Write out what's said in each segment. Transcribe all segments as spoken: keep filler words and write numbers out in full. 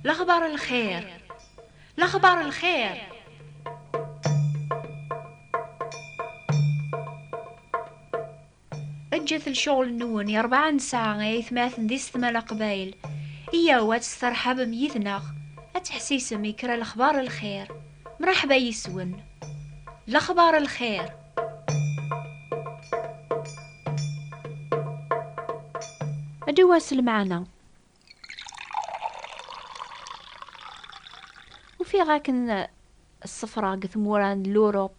Lexbar lxir. Lexbar lxir. Ǧǧet lecɣel-nwen i rebɛa n ssaɛa ay atmaten d isetma n Leqbayel. Iyyaw ad testerḥabem yid-neɣ, ad teḥsisem i kra lexbar lxir. Mraḥba yis-wen. Lexbar lxir. Ddu-as lmeɛna. Ufiɣ akken ssefra deg tmura n Lurup.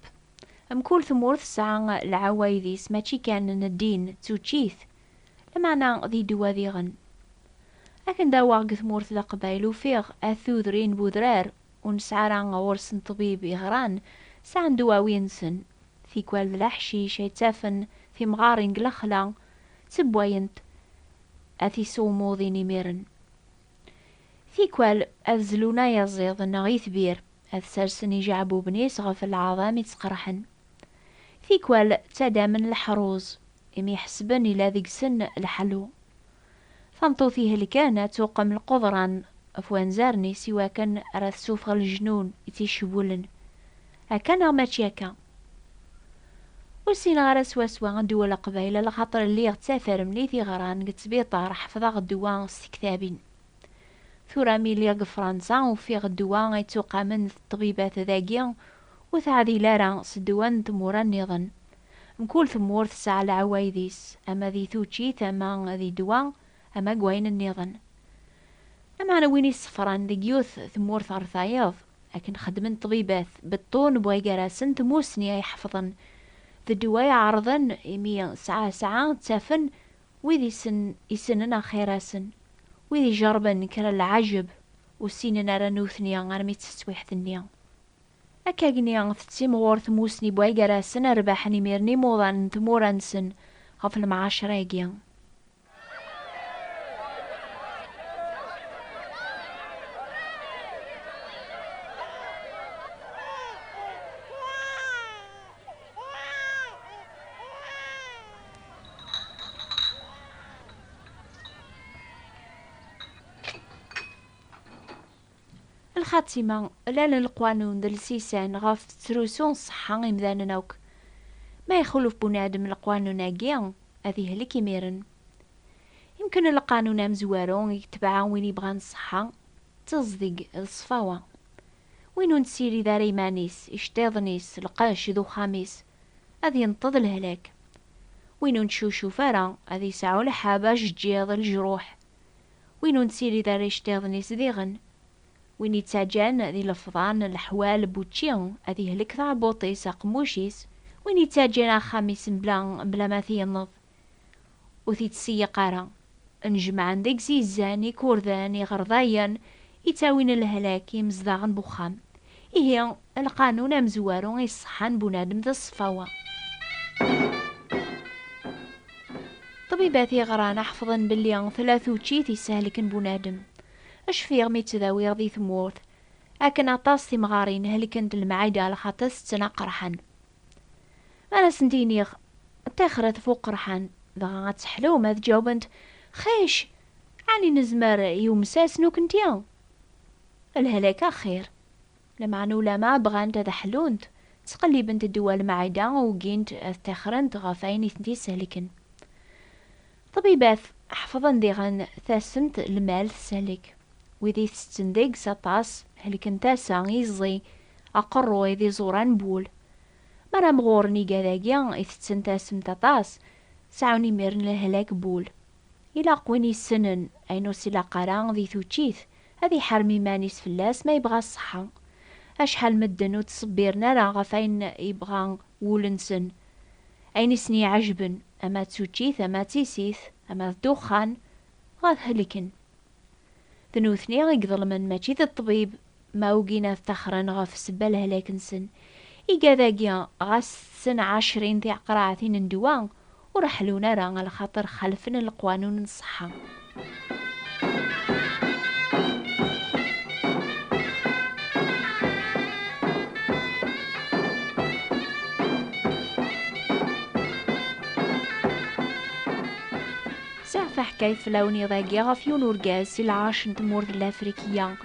Mkul tmurt tesɛa lɛawayed-is, mačči kan n ddin d tuččit, lameɛna di ddwa diɣen. Akken d-aweɣ deg tmurt n Leqbayel, ufiɣ at tudrin n udrar ur nesɛi ara ɣur-sen ṭṭbib iɣran, sɛan ddwawi-nsen. Tikwal d leḥcic ay ttafen timɣarin deg lexla, ttewwayent at isumuḍin imiren. Tikwal ad zlun ayaẓiḍ neɣ itbir, ad sersen ijeɛbuben-is ɣef lɛaḍam i ttqerḥen. Tikwal ttadamen leḥruz, imi ḥesben ila deg-sen leḥlu. Tameṭṭut ihelken ad tuqem lqeḍran ɣef wanzaren-is iwakken ara tessufeɣ lejnun i tt-icewwlen. Akka neɣ mačči akka? Ur ssineɣ ara swaswa ddwa n Leqbayel, alaxaṭer lliɣ ttafermlit iɣran deg ttbiṭar, ḥefḍeɣ ddwa s tektabin. Tura mi lliɣ deg Fransa, ufiɣ ddwa i ttuqamen ṭṭbibat dagi ur teɛdil ara s ddwa n tmura nniḍen. Mkul tmurt tesɛa leɛwayed-is, ama di tuččit, ama di ddwa, ama deg wayen nniḍen. Lameɛna win isefran deg yiwet tmurt ɣer tayeḍ, akken xeddmen ṭṭbibat, beṭṭu n waygar-asen tmusni ay ḥefḍen, d ddwa ay ɛerḍen, imi sɛa sɛa ttafen wid isen-, issnen axir-asen, wid ijerrben kra n lɛajeb ur ssinen ara nutni armi d teswiḥt-nni. Akkagni tettimɣur tmusni n waygar-asen rbaḥen imiren imuḍan n tmura-nsen ɣef lemɛacra-agi. Lxatima, llan leqwanun d lsisan ɣef tettrusu ṣṣeḥḥa imdanen akk. Ma ixulef bunadem leqwanun-agi, ad ihlek imiren. Imken lqanun amezwaru i yetbeɛ win yebɣan ṣṣeḥḥa, d teẓdeg d ṣṣfawa. Win ur nessirid ara iman-is, iceṭṭiḍen-is, lqecc d uxxam-is, ad yenṭeḍ lehlak. Win ur netcucuf ara, ad yesɛu lḥeb, ajeǧǧiḍ, lejruḥ. Win ur nessirid ara iceṭṭiḍen-is diɣen. Win yettaǧǧan di lefḍan, leḥwal n wučči, ad ihlek taɛebbuṭ-is, aqemmuc-is. Win yettaǧǧan axxam-is mebla, mebla ma t-yenneḍ, ur t-ittseyyiq ara. Nejmaɛen deg-s izan, ikurdan, iɣerdayen, ittawin lehlak i imezdaɣen n wexxam. Ihi, lqanun amezwaru iṣeḥḥan bunadem d ṣṣfawa. Ṭṭbibat iɣran ḥefḍen belli tella tuččit ishelken bunadem. Cfiɣ mi ttdawiɣ di tmurt, akken aṭas timɣarin helkent lemɛida lxaṭer tetten aqerḥan. Mi ara sent-iniɣ, ṭixret ɣef uqerḥan, dɣa ad teḥlum, ad ǧawbent, xic, ɛni nezmer i umsas nukenti? Lehlak axir. Lameɛna ulama bɣant ad ḥlunt, ttqellibent ddwa lemɛida, ugint ad ṭixrent ɣef ayen i tent-ishelken. Ṭbibat ḥefḍen diɣen tassemt lmal tselk. Wid itetten deg-s aṭas, helken tasa, iẓi, aqerruy d iẓuran n wul. Mi ara mɣuren igad-agi itetten tasemt aṭas, seɛɛun imiren lehlak n wul. Ilaq win yessnen ayen ur s-ilaq ara di tuččit, ad iḥerrem iman-is fell-as ma yebɣa ṣṣeḥḥa. Acḥal medden ur ttṣebbiren ara ɣef ayen yebɣa wul-nsen, ayen i sen-iɛejben, ama d tuččit, ama d tisit, ama d ddexxan, dɣa ad helken. D nutni i iḍelmen, mačči d ṭṭbib, ma ugin ad ṭṭaxren ɣef ssebba lehlak-nsen. Igad-agi, ɣas tetten ɛecrin tiɛeqraɛtin n ddwa, ur ḥlun ara, lxaṭer xalfen leqwanun n ṣṣeḥḥa. Sɛiɣ Taḥkayt fell-awen iḍ-agi ɣef yiwen urgaz si lɛerc n tmurt n Lafrikiya,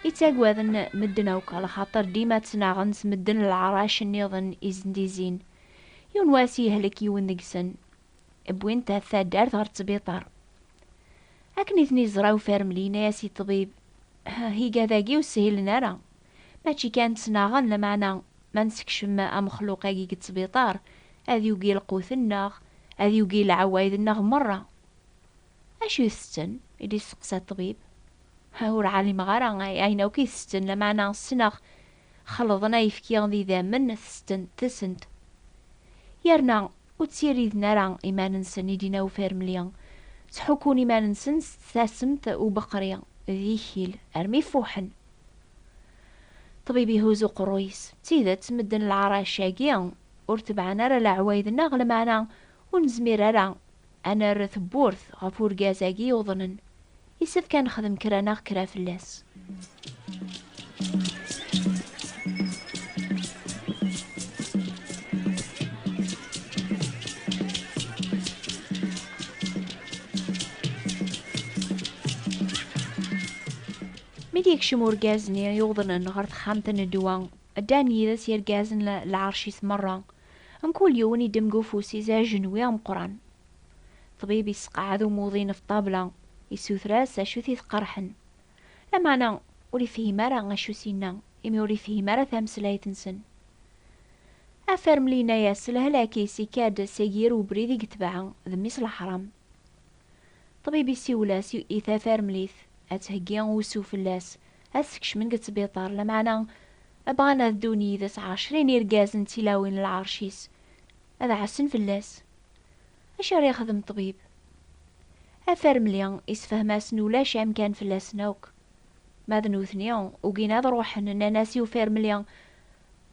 i ttagaden medden akk, lxaṭer dima ttnaɣen s medden n leɛrac nniḍen izendizin. Yiwen wass yehlek yiwen deg-sen, wwin-t at taddart ɣer ttbiṭar. Akken i ten-iẓra ufarmli, yenna-yas i ṭṭbib: "Igad-agi ur shilen ara. Mačči kan ttnaɣen, lameɛna ma nessekcem amexluq-agi deg ttbiṭar, ad yugi lqut-nneɣ, ad yugi leɛwayed-nneɣ merra." "Acu i tetten?" i d-isteqsa ṭṭbib. "Ur ɛlimeɣ ara ayen akk i tetten, lameɛna ssneɣ xelḍen ayefki d idammen, testen-, tessen-t. Yerna ur ttiriden ara iman-nsen," i d-yenna ufarmli. "Ttḥukkun iman-nsen s tasemt ubeqri d ikil armi fuḥen." Ṭṭbib ihuz uqerruy-is. "D tidet, medden leɛrac-agi ur tebɛen ara leɛwayed-nneɣ, lameɛna ur nezmir ara ad nerr tewwurt ɣef urgaz-agi yuḍnen. Isefk ad nexdem kra neɣ kra fell-as." Mi d-yekcem urgaz-nni yuḍnen ɣer texxamt n ddwa, ddan yid-s yergazen n lɛerc-is merra. Mkul yiwen iddem deg ufus-is ajenwi ameqqran. Ṭṭbib isseqɛed umuḍin ɣef ṭṭabla, issuter-as acu t-iqerḥen. Lameɛna ur ifhim ara acu s-yenna, imi ur ifhim ara tameslayt-nsen. Afarmli yenna-yas lehlak-is ikka-d seg yir ubrid i yetbeɛ d mmi-s leḥram. Ṭṭbib isiwel-as i, i tafarmlit, ad theggi usu fell-as, ad t-sekcmen deg ttbiṭar, lameɛna bɣan ad ddun yid-s ɛecrin irgazen d tilawin n lɛerc-is, ad ɛassen fell-as. Acu ara yexdem ṭṭbib? Afarmli isefhem-asen ulac amkan fell-asen akk. Ma d nutni, ugin ad ruḥen, nnan-as i ufarmli: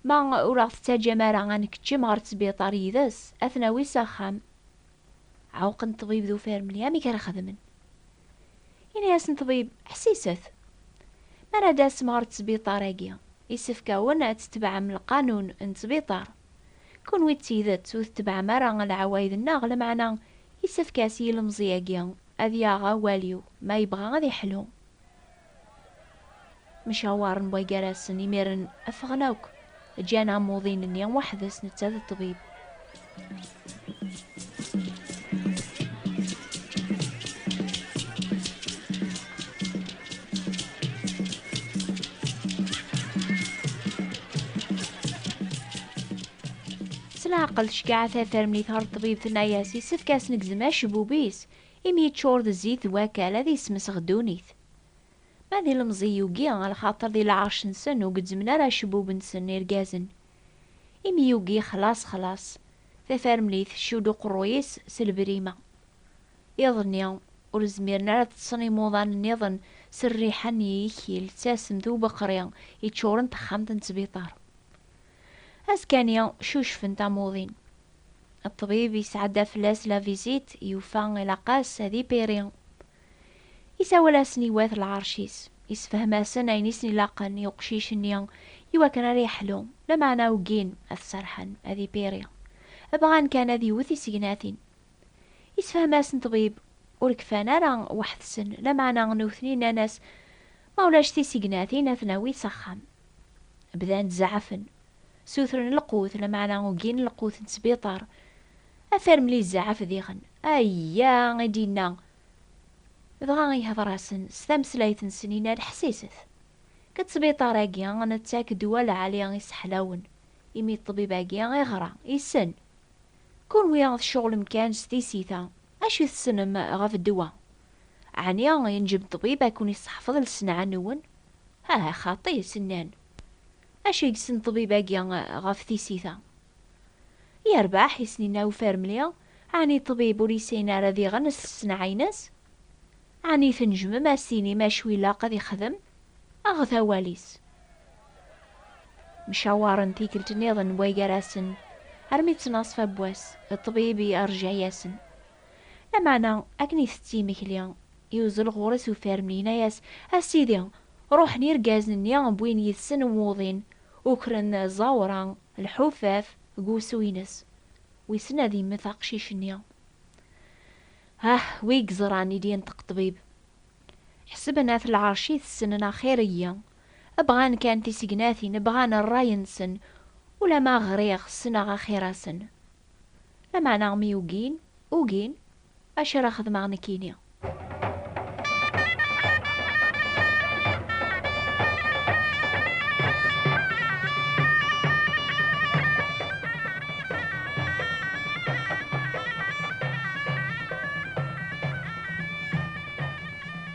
"Ma ur aɣ-tettaǧǧam ara ad nkeččem ɣer ttbiṭar yid-s, ad t-nawi s axxam." Ɛewqen ṭṭbib d ufarmli, amek ara xedmen? Ini-asen ṭṭbib: "Ḥsiset, mi ara d-tasem ɣer ttbiṭar-agi, isefk-awen ad tetbeɛem lqanun n ttbiṭar. Kunwi d tidet ur tetbeɛem ara leɛwayed-nneɣ, lameɛna isefk-as yilemẓi-agi ad yaɣ awal-iw, ma yebɣa ad iḥlu." Mcawaren waggar-asen, imiren ffɣen akk. Ǧǧan amuḍin-nni weḥd-s, netta d ṭṭbib. S leɛqel tceggeɛ tafarmlit ɣer ṭṭbib, tenna-yas isefk-as negzem acebbub-is, imi yeččur d zzit d wakal, ad yesmesɣ ddunit. Ma d ilemẓi yugi, lxaṭer di lɛerc-nsen ur gezzmen ara acebbub-nsen irgazen. Imi yugi, xlaṣ, xlaṣ. Tafarmlit tcudd uqerruy-is s lebrima. Iḍ-nni, ur zmiren ara ad ṭṭsen imuḍan nniḍen s rriḥa n yikil d tasemt ubeqri yeččuren texxamt n ttbiṭar. Azekka-nni, cucfen tamuḍin. Ṭṭbib yesɛedda fell-as la visite, yufa ilaq-as ad ipiri. Isawal-asen i wat lɛerc-is, isefhem-asen ayen i sen-ilaqen i uqcic-nni iwakken ara yeḥlu, lameɛna ugin ad t-serḥen, ad ipiri. Bɣan kan ad iwet isegnatin. Isefhem-asen ṭṭbib ur kfan ara weḥd-sen, lameɛna nutni nnan-as: "Ma ulac tisegnatin, ad t-nawi s axxam." Bdan zeɛfen. Sutren lqut, lameɛna ugin lqut n sbiṭar. Afarmli izeɛɛef diɣen. "Ayya!" i d-yenna. Dɣa ihder-asen s tameslayt-nsen, yenna-d: "Ḥsiset, deg sbiṭar-agi nettak ddwa lɛali iseḥlawen, imi ṭṭbib-agi iɣra, issen. Kunwi tceɣlem kan s tisita, acu i tessnem ɣef ddwa? Ɛni yenǧem ṭṭbib ad ken-isseḥfeḍ lsenɛa-nwen?" "Aha, xaṭi," s-nnan. "Acu i yessen ṭṭbib-agi ɣef tisita?" "Yerbeḥ," i sen-yenna ufarmli, "ɛni ṭṭbib ur yessin ara diɣen s ssenɛa-ines? Ɛni tnejmem a s-tinim acu ilaq ad ixdem? Aɣet awal-is." Mcawaren tikkelt nniḍen waygar-asen, armi d ttnaṣfa n wass, ṭṭbib irja-yasen. Lameɛna, akken itett imekli, yuzzel ɣur-s ufarmli, yenna-yas: "A Sidi, ruḥen irgazen-nni, wwin yid-sen umuḍin, ukren ẓẓawra, lḥufaf, deg wusu-ines. Wissen ad yemmet aqcic-nni." Ah, wi yeẓran, i d-yenṭeq ṭṭbib. Ḥesben at lɛerc i t-ssnen axir-iyi. Bɣan kan tisegnatin, bɣan ṛṛay-nsen. Ulamma ɣriɣ, ssneɣ axir-asen. Lameɛna mi ugin, ugin, acu ara xedmeɣ nekkini?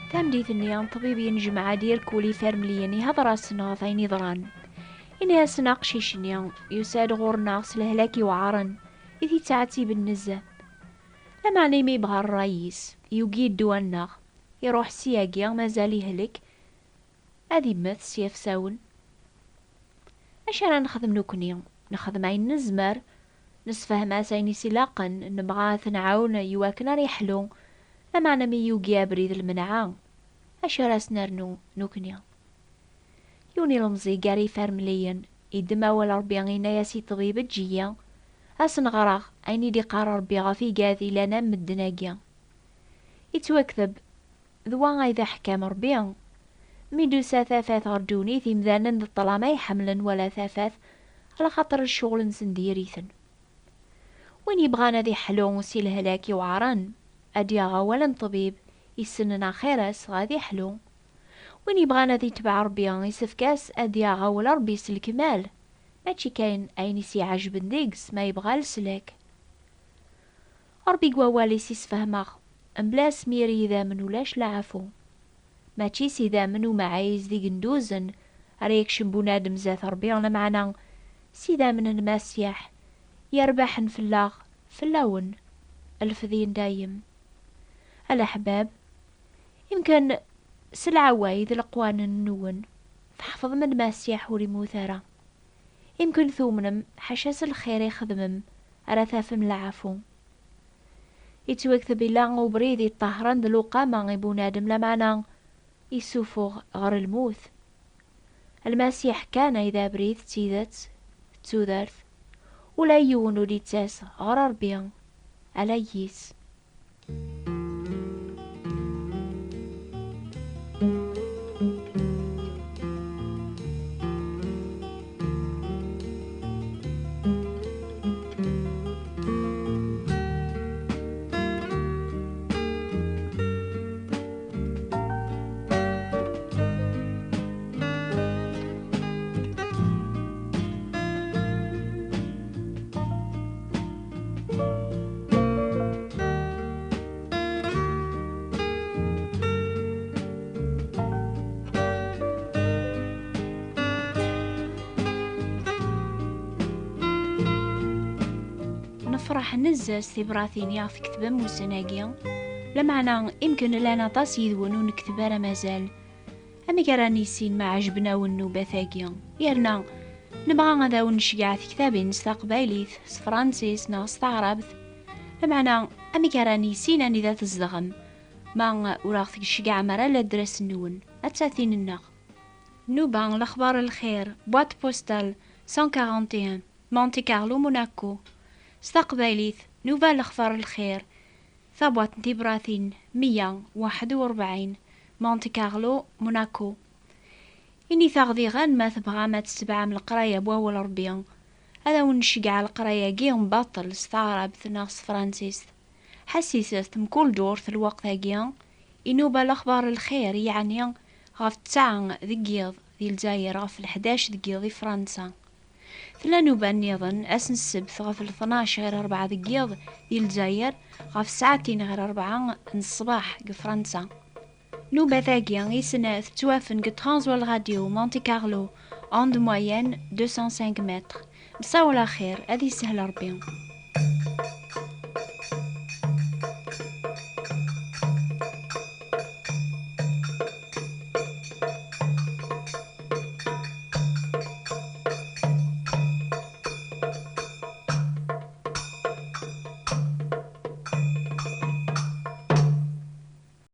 Tameddit-nni, ṭṭbib yennejmaɛ-d irkul ifermliyen, ihder-asen ɣef wayen yeḍran. Ini-asen aqcic-nni yusa-d ɣur-neɣ s lehlak iweɛren, i t-yettɛettiben nezzeh. Lameɛna imi yebɣa ṛṛay-is, yugi ddwa-nneɣ, iṛuḥ syagi, mazal ihlek, ad immet s yafsawen. Acu ara nexdem nekkni? Nexdem ayen nezmer, nesfeham-as ayen i s-ilaqen, nebɣa ad t-nɛawen i wakken ara yeḥlu, lameɛna mi yugi abrid lmenɛa, acu ara s-nernu nekkni? Yiwen ilemẓi gar ifermliyen, iddem awal Ṛebbi, yenna-yas i ṭṭbib: "Eǧǧ-iyi, ad sen-ɣreɣ ayen i d-iqqar Ṛebbi ɣef igad ilan am medden-agi." Ittwakteb, d wa ay d aḥkam Ṛebbi. Mi d-tusa tafat ɣer ddunit, imdanen d ṭṭlam ay ḥemmlen wala tafat, alaxaṭer ccɣel-nsen diri-ten. Win yebɣan ad iḥlu si lehlak iweɛren, ad d-yaɣ awal n ṭṭbib issnen axir-as, ad iḥlu. Win yebɣan ad itbeɛ Ṛebbi, isefk-as ad d-yaɣ awal Ṛebbi s lekmal, mačči kan ayen i s-iɛejben deg-s ma yebɣa leslak. Ṛebbi deg wawal-is isfehmeɣ, mebla asmir i yidammen ulac leɛfu. Mačči s idammen umaɛiz d igenduzen ara yekcem bunadem zdat Ṛebbi, lameɛna s idammen n Lmasiḥ yerbaḥen fell-aɣ, fell-awen, lfeḍ-in dayem. A leḥbab, imken s lɛaway d leqwanen-nwen tḥefḍem Lmasiḥ ur immut ara. Imken tumnem, ḥaca s lxir i xedmem ara tafem leɛfu. Ittwakteb illa ubrid iṭṭahren d luqama i bunadem, lameɛna isufuɣ ɣer lmut. Lmasiḥ kan ay d abrid, d tidet, d tudert. Ula yiwen ur d-ittas ɣer Ṛebbi ala yis. Nefṛeḥ nezzeh s tibratin i ɣ-tketbem ussan-agi, lameɛna imken llan aṭas yid-wen ur nekteb ara mazal. Amek ara nissin ma ɛejben-awen nnubat-agi? Yerna nebɣa ad awen-nceggeɛ tektabin s taqbaylit, s tefransist neɣ s taɛrabt. Lameɛna amek ara nissin anida tzedɣem ma ur aɣ-tceggɛem ara ladres-nwen? Atta tin-nneɣ. Nuba, lexbar lxir, boîte postale cent quarante et un, Monte Carlo, Monaco. S taqbaylit, Nuba, lexbar lxir, tabwaṭ n tibratin meyya u waḥed u rebɛin, Monte Carlo, Monaco. Init-aɣ diɣen ma tebɣam ad tetbeɛem leqraya n wawal Ṛebbi. Ad awen-nceggeɛ leqraya-agi n baṭel s taɛrabt neɣ s tefransist. Ḥessiset mkul ddurt lweqt-agi i Nuba, lexbar lxir, yeɛni ɣef ttesɛa deg yiḍ di Lezzayer, ɣef leḥdac deg yiḍ i Fransa. Tella nnuba nniḍen ass n ssebt ɣef tnac ɣir rebɛa deg yiḍ di Lezzayer, ɣef ssaɛtin ɣir rebɛa n ṣṣbeḥ deg Fransa. Nnubat-agi i snat tettwafen deg Transworld Radio Monte Carlo, onde moyenne deux cent cinq mètres. Nessaweḍ axir, ad yessehel Ṛebbi.